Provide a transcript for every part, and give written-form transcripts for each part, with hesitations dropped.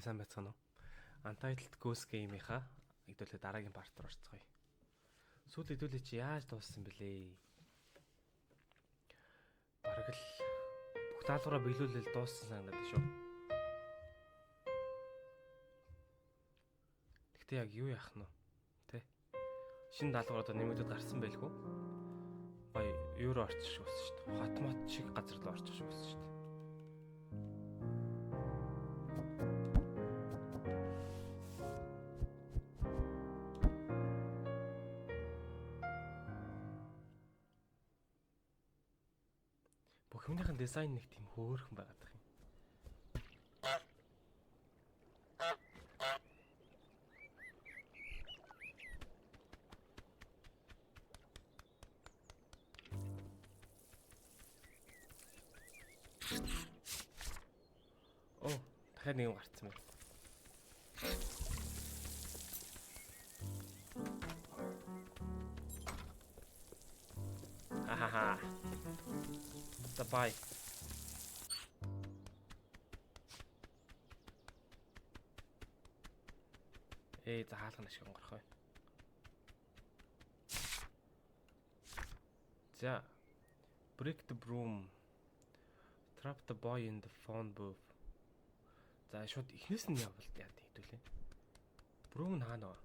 Сайн байцгаана уу? Untitled Goose Game-ийнхаа хэдүүлээ дараагийн part руу орцгоё. Сүүл хэдүүлээ чи яаж дууссан бэлээ? Бараг л бүх даалгавраа биелүүлэл дууссан санагдаад шүү. Гэхдээ яг юу яах нь вэ? Тэ? Шинэ даалгавар одоо нэмэгдээд гарсан байлгүй. Гоё юу руу орчих шиг болсон шүү дээ. Хот мот шиг газар руу орчих шиг болсон шүү дээ. Бүх юмных нь дизайн нэг тийм хөөрхөн байгаад их юм. Оо, дахиад нэг юм гарцсан байна. Ахаха. За бай. Ээ, за хаалган ашиг онгорох бай. За. Break the broom. Trap the boy in the phone booth. За, шууд эхнээс нь явбал яа хэдүүлээ. Broom нь хаана вэ?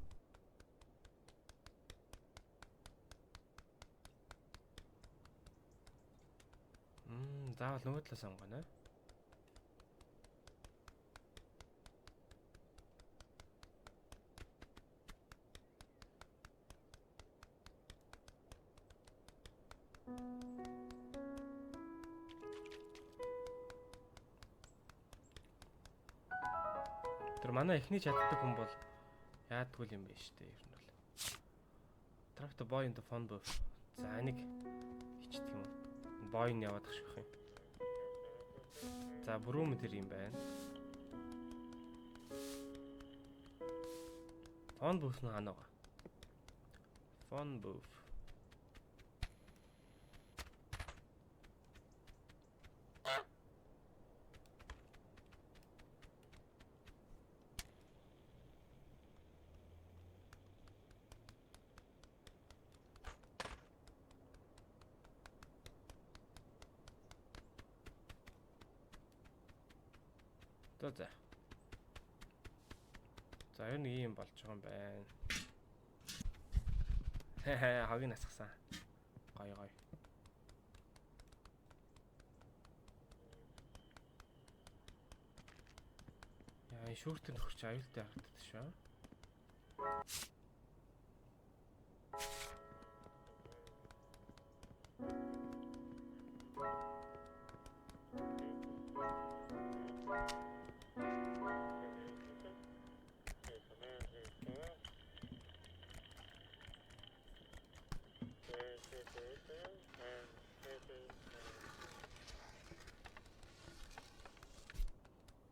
Заавал нөгөө талаас онгоно. Тэр манай эхний чаддаг хүн бол яадгүй юм байна шүү дээ ер нь бол. Trap the boy in the phone booth. За, энийг хичдэг юм уу? Boy нь яваад ах шиг юм. За, broom тэр юм байна. Phone booth нь хаана байгаа? Phone booth. За за. За, ер нь ийм болж байгаа юм байна. Хэ, хогийг насгасан. Гоё гоё. Яа, энэ шүүртэн нөхөрч аюултай харагддаг шүү.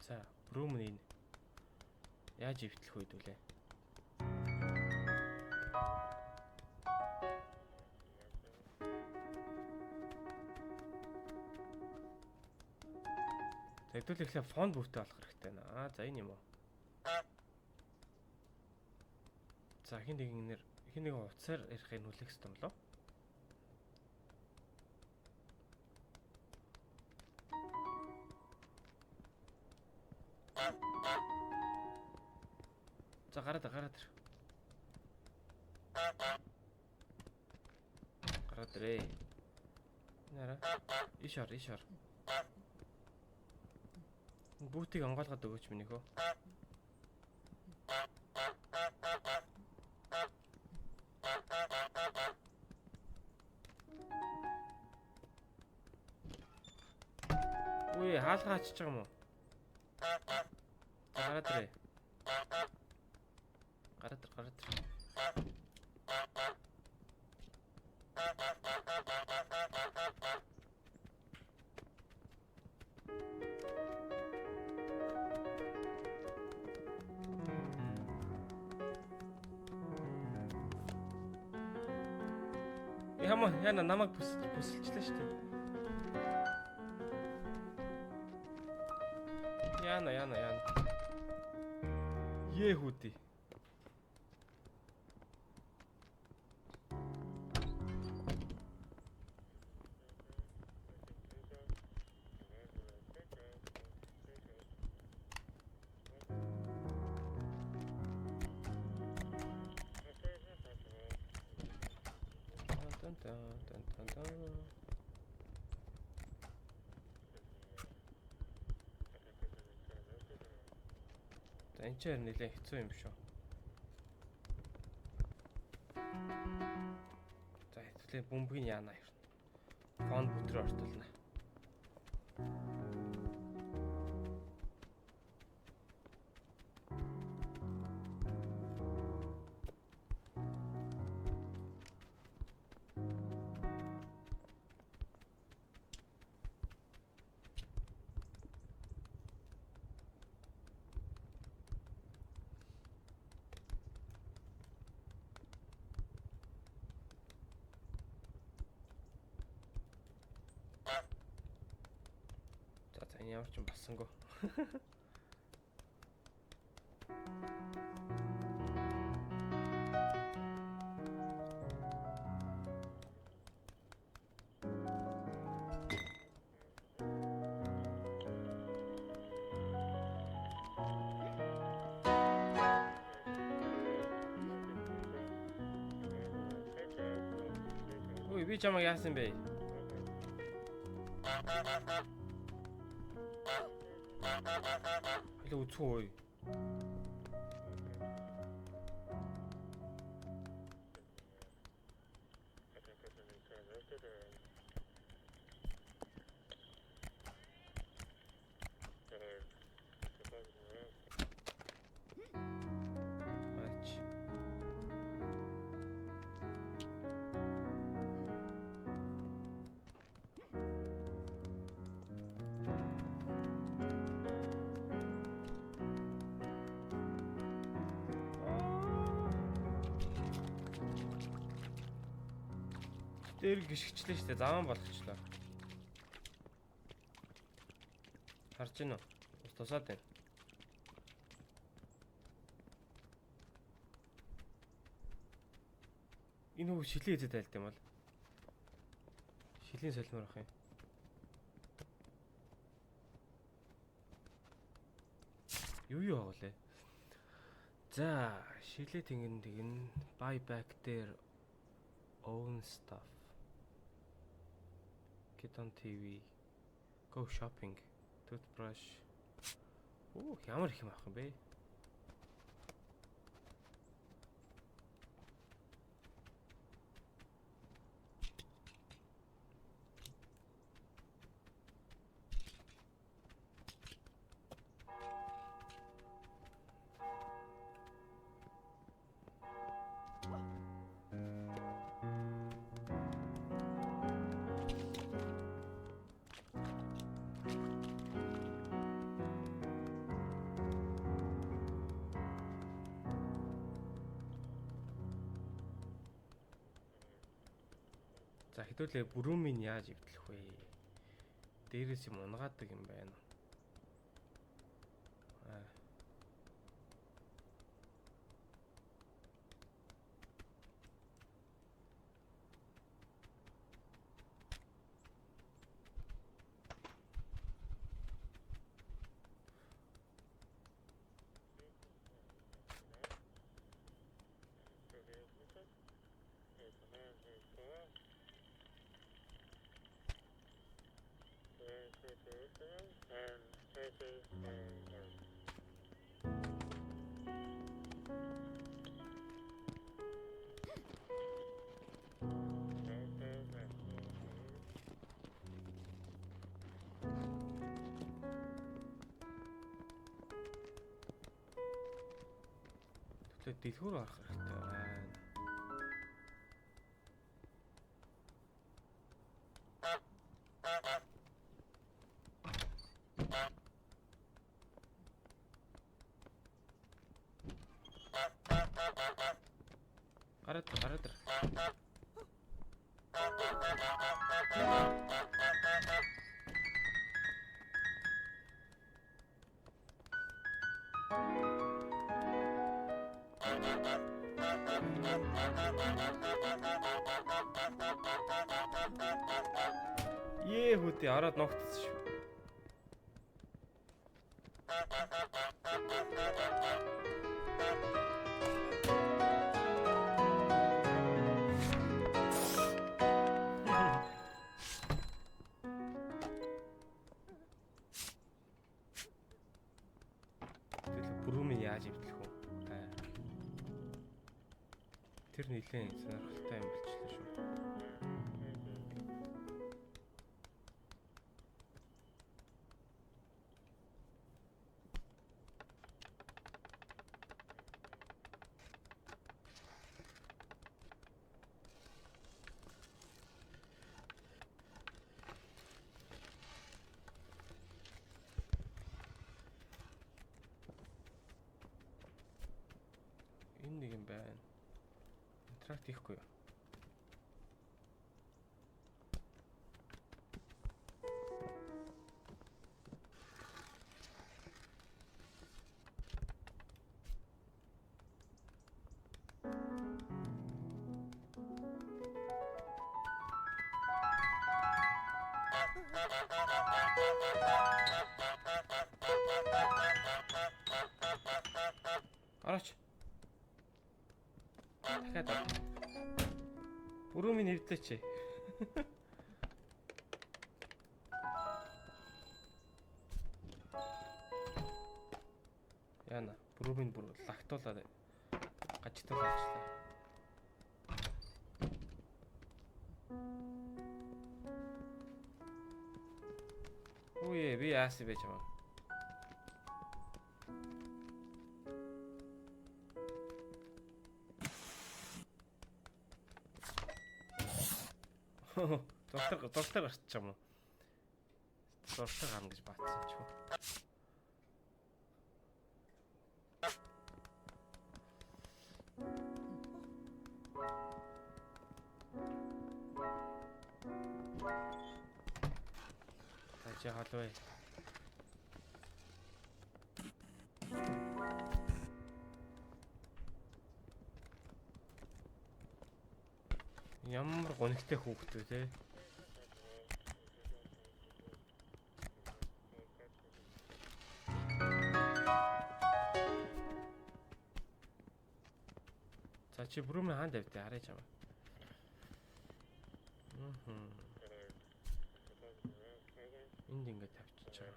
За, broom нь энэ. Яаж эвтлэх вэ хэдүүлээ? За, хэдүүл эхлээ phone booth тэй болох хэрэгтэй байна. Аа, за, энэ юм уу? За, хин нэгэн нэр хин нэгэн утсаар ярихыг нүлэх хэрэгтэй юм болов? За, гараад гараад ир. Гараад ирээ. Нара. Иш ор, иш ор. Booth ийг онгойлгоод өгөөч минийхөө. Үгүй, хаалгаа ачиж байгаа юм уу? За, гараад ирээ. Гараад ир, гараад ир. Яма яна, намайг бүсэлчлээ шүү дээ. Яна, яна, яна. Ее хүүдий. Тан тан тан тан тан. За энэ ч нэлээд хэцүү юм шүү. За хэвлээ бөмбөгийг яана хэрнэ. Phone booth руу ортолно. За за энэ ямар ч юм болсонгүй. Үй би чамайг яасан бэ? Хэлээ үцхүү ой. Ач. Дээр гიშгчлээ штэ заван болгочлоо. Харж гин үү? Ус тусаад байна. Энэ хүү шилийн эзэд айлт юм бол. Шилийн солимор ах юм. Юу юу агуулээ? За, шилээ тэнгэн тэгэн buy back дээр own stuff. Get on TV. Go shopping. Toothbrush. Оо, ямар их юм авах юм бэ? За хэдүүлээ broom ийг яаж эвдлэх вэ? Дээрээс юм унгаадаг юм байна. Аа. Тэгэхээр дэлгүүр орох хэрэгтэй байна. Гараад ир, гараад ир. Ее хөдөө ороод ногтсон шүү. Тэгэл broom ийг яаж эвдлэх вэ? Тэр нэлээд сонирхолтой юм болчихлоо шүү. Энэ нэг юм байна. Interact хийхгүй юу? Орооч. Дахиад ор. Broom ийг эвдлээч. Яна, broom ийг бүр лагтуулаад гажигтуулаачлаа. Үе, би яасан бэ чамаа? Зуртар зуртар гарчих юм уу? Зуртар гарна гэж баатсан ч юу. За чи халуй. Ямар гонигтай хүүхэд вэ те? За чи broom хаан тавьдээ харъя чамаа. Мм. Энд ингэ тавьчих байгаа.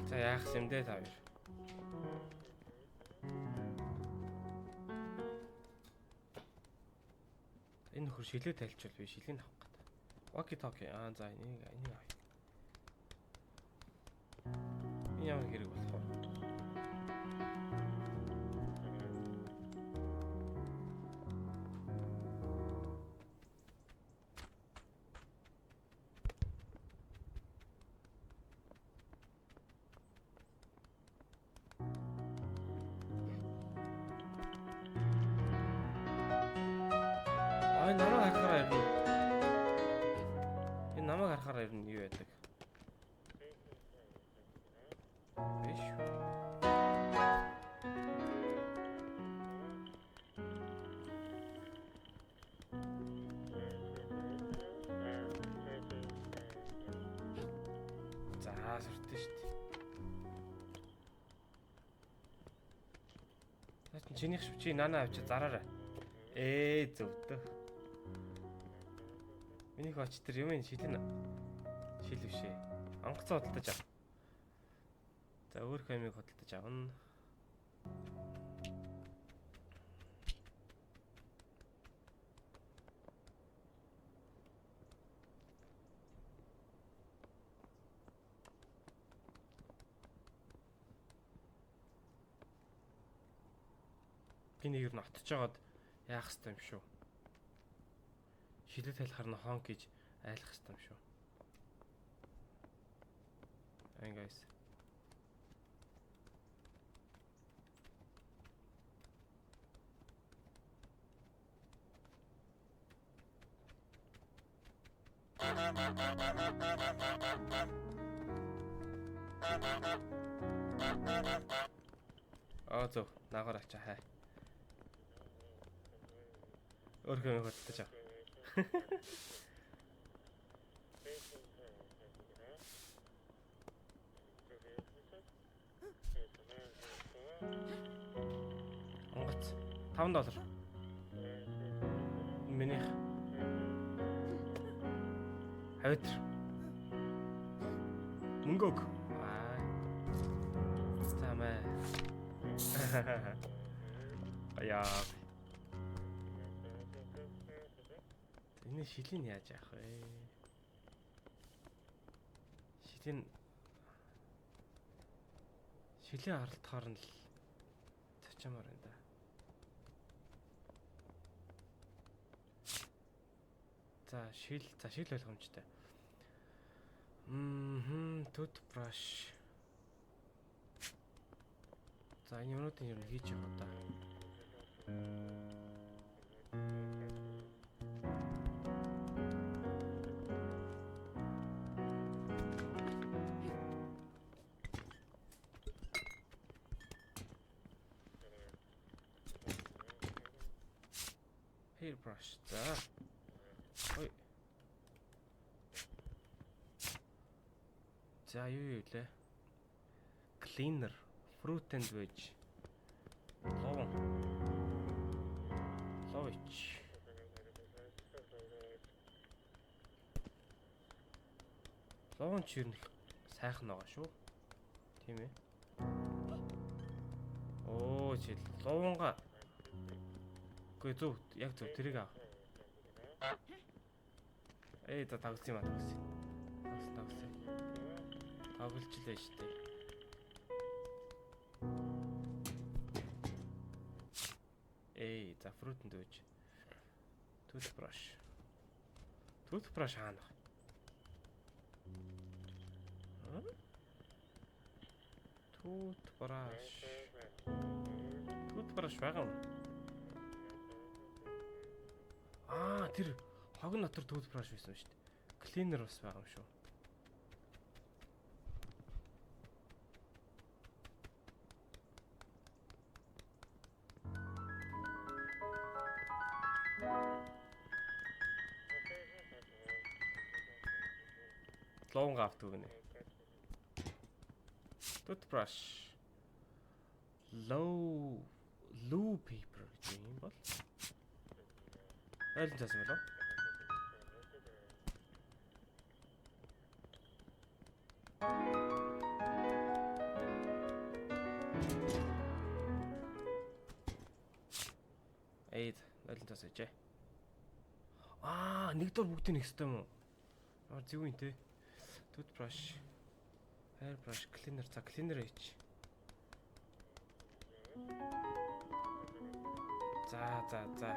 За яах юм бэ та хоёр? Энэ нөхөр шилээ тайлчвал би шилийг авах гэдэг. Walkie talkie. Аа за энийг авъя. Энэ ямар хэрэг болох вэ? Аа энэ намайг харахаараа ирнэ. Энэ намайг харахаараа ирнэ юу яадаг? Биш шүү. За сүртэй шүү дээ. Наа чин чинийх шүү, чи нанаа авчи зараарай. Ээ зөвдөө. Минийх оч тэр юм шилэн шил биш ээ. Онгоцоо худалдаж ав. За өөрийнхөө ямыг худалдаж авна. Би нэг ер нь отож жагаад яах хэвтэй юм шүү. Шилээ тайлахаар нь honk гэж айлах хэвтэй юм шүү. Айн guys. Аа, зөв. Наагаар ачаа хай. Өөрхөн хөдөлж аа. Онгоц. 5 доллар. Минийх. Хавитр. Мөнгө өг. Аа. За мэ. Яа. Энэ шилийн яаж яах вэ? Шилийн харалтахаар нь л цочмоор байна да. За, шил, за, шил ойлгомжтой. Toothbrush. За, энэ юмнуудын ер нь хийж явах да. Hairbrush. За. Ой. За, юу юу лээ? Cleaner, fruit and veg. Ловон. Лович. Ловон ч ер нь их сайхан байгаа шүү. Тийм ээ. Оо, чи ловонга. Үгүй, зөв, яг зөв, тэрийг ав. Эй, за, тавьсан юм а, тавьсан. Тавьсан, тавьсан. Тоглож лээ штэ. Эй, за, fruit and veg. Toothbrush. Toothbrush хаана вэ? Toothbrush. Toothbrush байгаа юм. Аа, тэр хогон дотор toothbrush байсан шүү дээ. Cleaner бас байгаа юм шүү. Ловон авдаг гинэ. Toothbrush. Low low paper гэж юм бол. Айлын цаас юм болов? Эйд, айлын цаас ээжээ. Аа, нэг дор бүгдийг нэг ёстой юм уу? Аа, зөв юм те. Toothbrush, hair brush, cleaner, за, cleaner ээч. За, за, за.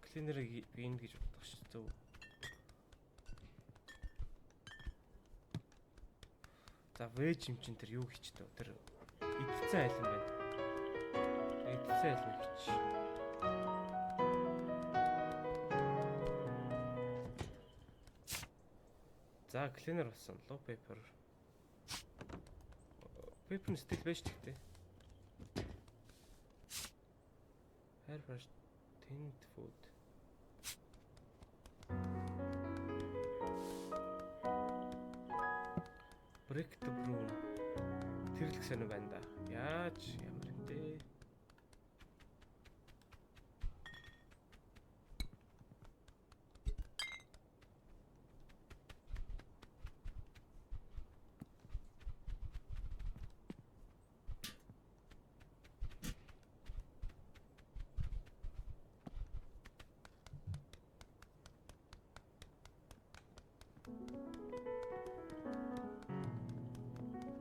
Cleaner-ыг би энд гэж бодох ш, зөв. За, veg юм чин тэр юу хийчтэй? Тэр идэлцэн айл юм байна. Идэлцэн айл юм хийч. За, cleaner болсон. Low paper. Paper нь still байж тэгтээ. Hair brush, tinned food. Break the broom. Тэрлэх сонир байна да. Яаж ямар юм бэ?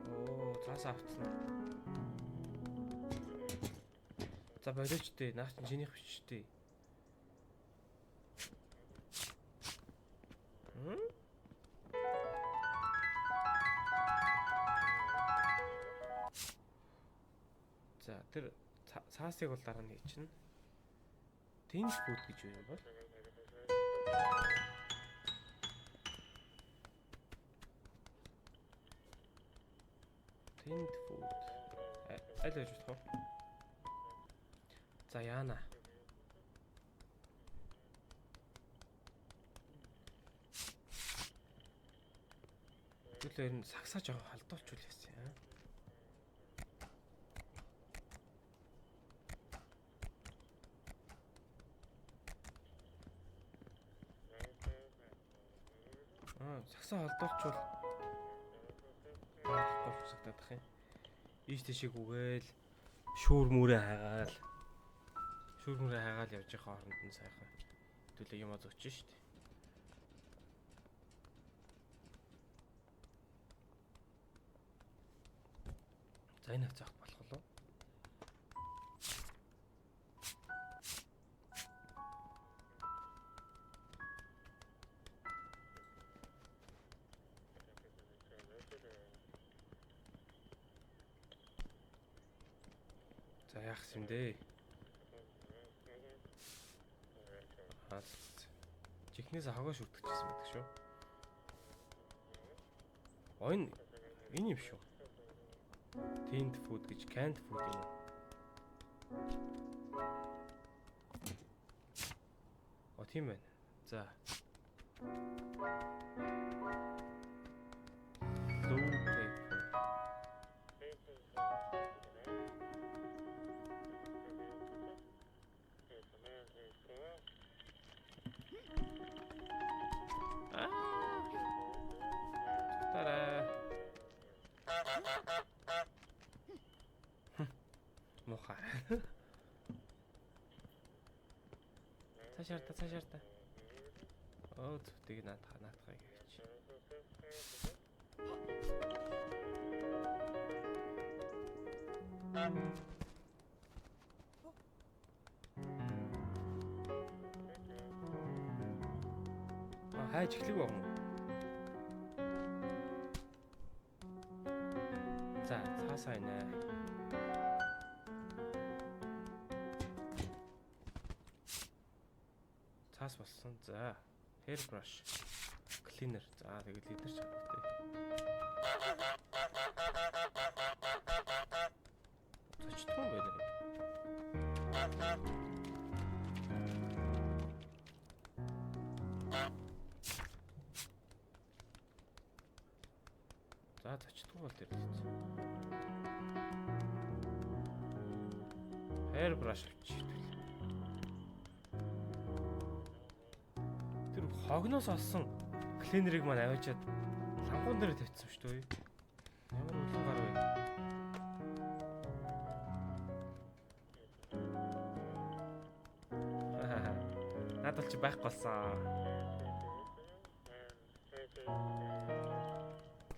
Оо, цаас авцсан. За, болооч дээ. Наа чин чинийх биш дээ. Хм? За, тэр цаасыг бол дараа нь хийчихнэ. Tinned food гэж юу юм бол? Tinned food. Аль байж болох вэ? За, яана. Түлээ ер нь сагсаа жоохон халдуулчул байсан юм. Аа, сагсаа халдуулчвал байхгүй болчихсагдах юм. Ийш тийшээ гүгээл шүүр мүрээ хайгаал. Шүүр мүрээ хайгаал явж байгаа хооронд нь сайхан. Түлээ юм зөчөн шүү дээ. За, энэ хавцаах болох уу? За, яах юм бэ? Аа, жихнээс хогоо шүртгэжсэн байдаг шүү. Оо, энэ юм шүү. Tinned food гэж canned food юм уу? О, тийм байна. За. Blue paper. Аа. Тараа. Муухай. Цаашаар та, цаашаар та. Оо, зүтгийг наатах наатахыг гэж. Аа, хайж эхлэх байх юм уу? За, цаасаа нэ. Цаас болсон. За, hair brush, cleaner. За, тэгэл эдгээр ч хэрэгтэй. Зочдгүй юм байна. За, зочдгүй бол тэр л. Hair brush авчих. Тэр хогноос олсон cleaner ыг маань аваачаад лангуун дээр тавьчихсан шүү дээ. Ямар үлэн гар вэ? Надад бол чи байхгүй болсон.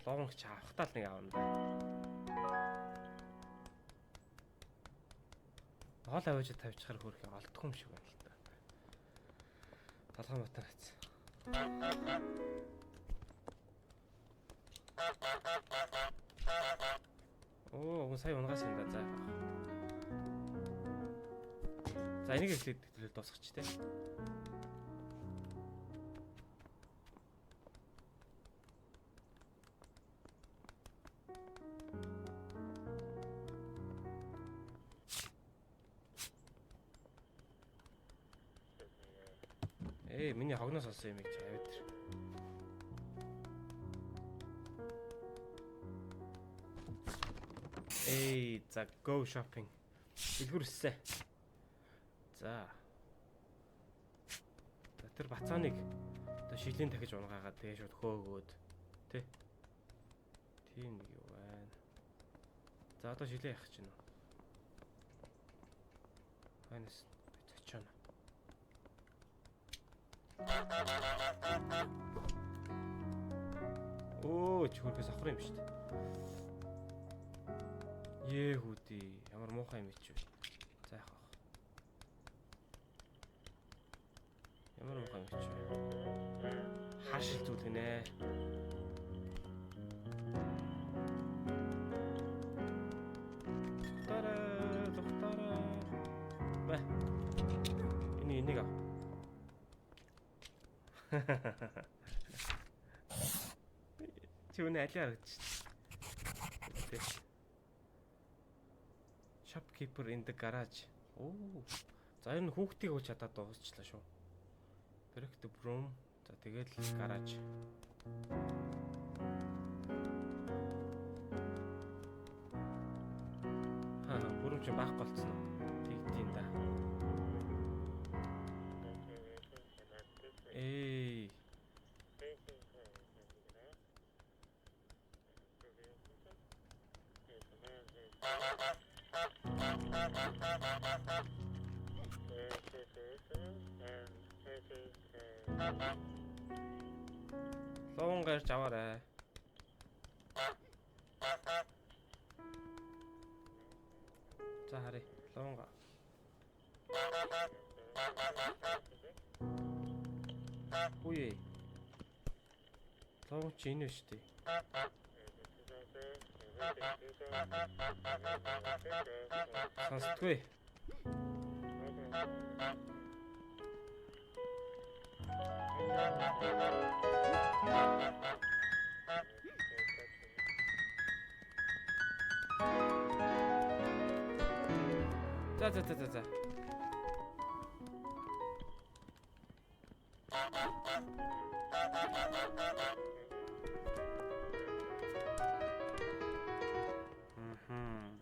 Ловон чи авахтаа л нэг авна да. Хоол аваачаад тавьчихаар хөөрхөн олдохгүй юм шиг байна л да. Толгой мотор хац. Оо, уг сая унгаас юм да. За, яах. За, энийг эхлээд төлөв дуусгач те. Ээ, миний хогноос олсон юм чи аваад ир. Эй, за, go shopping. Дэлгүүр өссөн. За. За, тэр бацааныг одоо шилийн дахиж унгаагаад тэгээ шууд хөөгөөд тий. Тийм нэг юу байна. За, одоо шилээ явах чинь үү? Ханаас зочооно. Өө, чи хөрхөө сохор юм шүү дээ. Ее хүүдий, ямар муухай юм чи. За, яах вэ? Ямар муухай юм чи. Хаашил зүйл гинэ. Тараа. Мэ. Энийг ав. Чи үнэ алиа харагдчих. Тэ. Shopkeeper in the garage. Оо. За, ер нь хүүхдийг ууч чадаад дуусчлаа шүү. Break the broom. За, тэгэл гараж. Хаа, broom чинь байхгүй болцсон уу? Тэгдэм да. Эй. Луун гарч аваарай. За, харъя. Луунга. Үе. Луун чи энэ биш үү? Сонсдгүй. За за за за за. Мхм.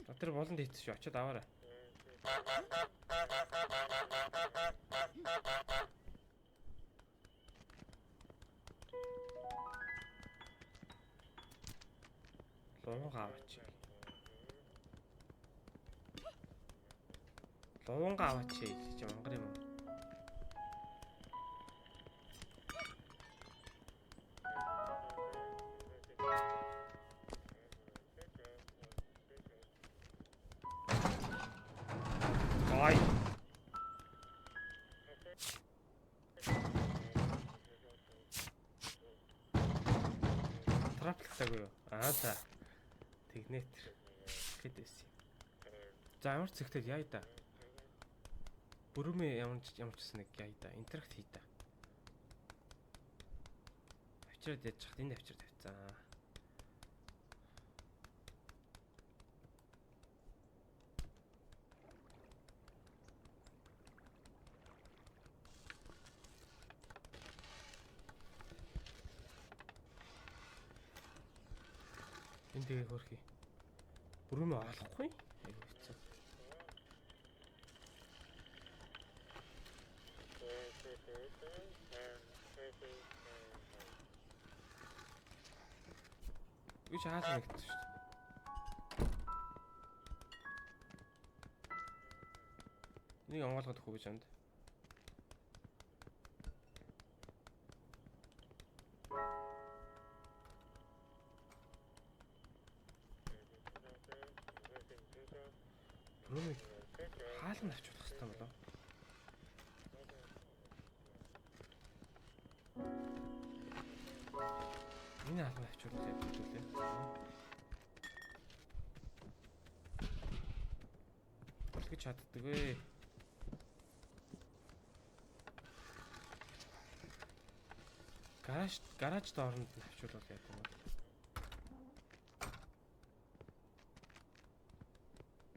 За, тэр болонд хийсэн шүү. Очиод аваарай. Луунга аваач. Луунга аваач гэж мангар юм уу? Ай. Trap лагдаагүй юу? Аа, за. Тэгнэ тэр. Хэд байсан юм. За, ямар ч зэгтэл яа да. Broom ээ ямар ч гэсэн нэг яа да. Interact хий да. Авчираад яаж чахад энд авчир тавьцсан. Энэ тэгээ хөрхий. Broom ээ олохгүй. Айгу хэцүү. Би ч хаалга нэгдсэн шүү дээ. Энийг онгойлгоод өгөх үү гэж амд. Broom ыг хаалганд авч болох хэрэгтэй болов. Энэ хаалганд авчвал яг хэвлээ. Болгож чаддаг вэ? Гараж дооронд нь авчвал бол яа юм бол.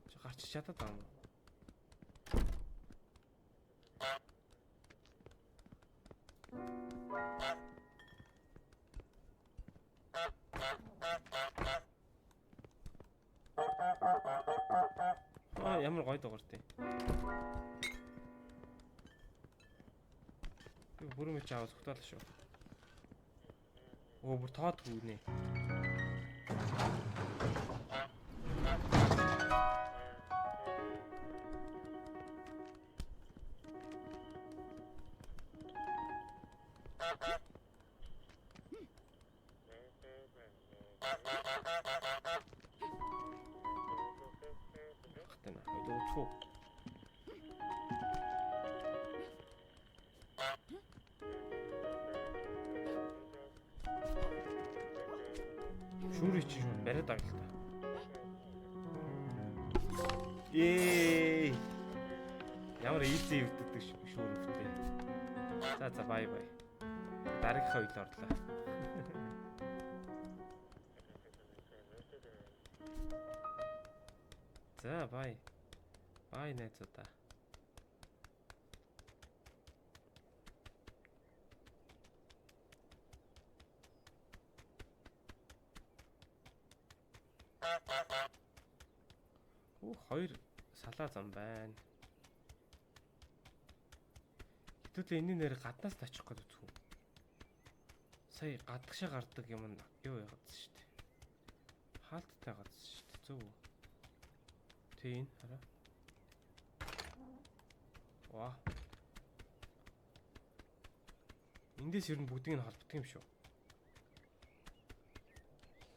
Чи гарч чадаад байгаа юм уу? Аа, ямар гоё дугаартай. Би broom чи аваад зүгтаал шүү. Өө, бүр тоодгүй нэ. Хатана. Хоёул өвчхүү. Шүүрий чи шууд бариад авъя л та. Ее. Ямар easy өвддөг шүүр өвдөө. За за bye bye. Дараагийнхаа үйл орлоо. За bye. Bye найзуудаа. Үх, хоёр салаа зам байна. Хэдүүлээ энэний нэр гаднаас л очих гээд үзэх үү? Сая гадагшаа гардаг юм нь юу яагаад шүү дээ. Хаалттай гадсан шүү дээ. Зөв үү? Тэ энэ хараа. Ваа. Эндээс ер нь бүгдийг нь холбодог юм шүү.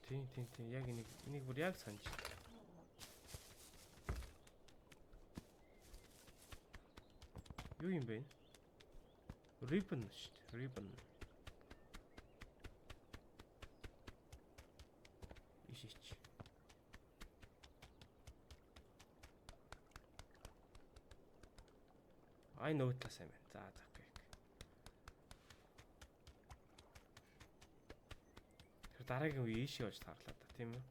Тийм тийм тийм, яг энийг бүр яг санаж байна. Юу юм бэ энэ? Ribbon шүү дээ. Ribbon. Иш ич. Ай, нөгөө талаас юм байна. За за, okay. Тэр дараагийн үе ийшээ болж таарлаа да, тийм үү?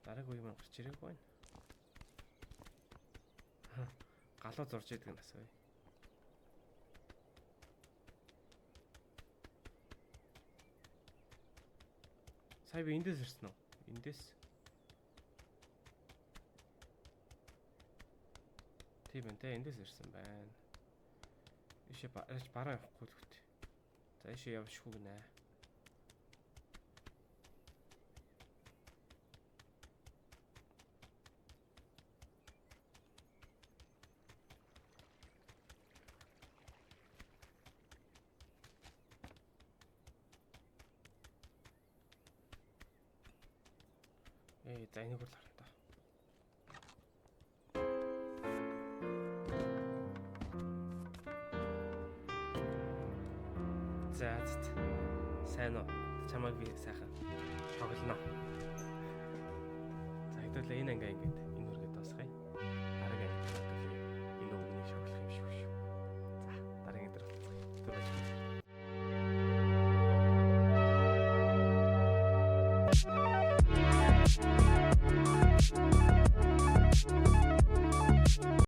Дараагийн үе маань гарч ирээгүй байна. Галуу зурж идэг нь бас бай. Сая би эндээс ирсэн үү? Эндээс. Тийм байна те, эндээс ирсэн байна. Ийшээ бараа явахгүй л хөт. За, ийшээ явшгүй гинэ. Ээ, за, энийг л харна та. За за. Сайн уу? Чамайг би сайхан тоглоно. За, хэдүүлээ энэ ангаа ингээд энэ үргээ дуусгая. Дараагийн анги хэдүүлээ энэ өвгнийг шоглох юм шиг шүү. За, дараагийн дээр болцгоё. Түр баярлалаа.